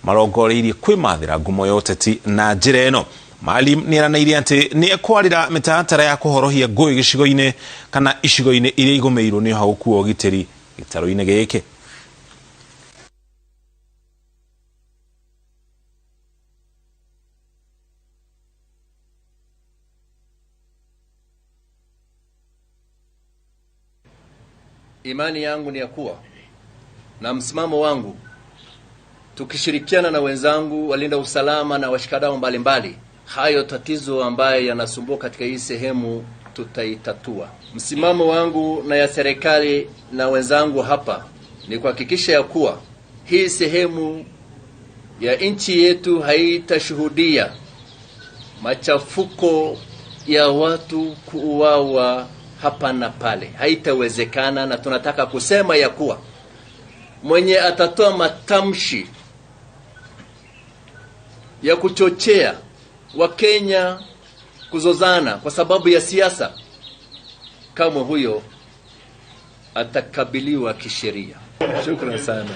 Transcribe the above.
Marongoreirie kwĩmathĩra ngumo ya ũteti na njĩra ĩno. Maalim nĩ eranĩire atĩ nĩ ekwarĩra mĩtaratara ya kũhorohia ngũĩ gĩcigo-inĩ kana icigo-inĩ iria igũmĩirwo nĩ ũhagũku wa ũgitĩri gĩtarũ-inĩ gĩkĩ. Imani yangu ni ya kuwa na msimamo wangu, tukishirikiana na wenzangu walinda usalama na washikadau mbalimbali, hayo tatizo ambayo yanasumbua katika hii sehemu tutaitatua. Msimamo wangu na ya serikali na wenzangu hapa ni kuhakikisha ya kuwa hii sehemu ya nchi yetu haitashuhudia machafuko ya watu kuuawa hapa na pale, haitawezekana. Na tunataka kusema ya kuwa mwenye atatoa matamshi ya kuchochea Wakenya kuzozana kwa sababu ya siasa, kamwe huyo atakabiliwa kisheria. Shukran sana.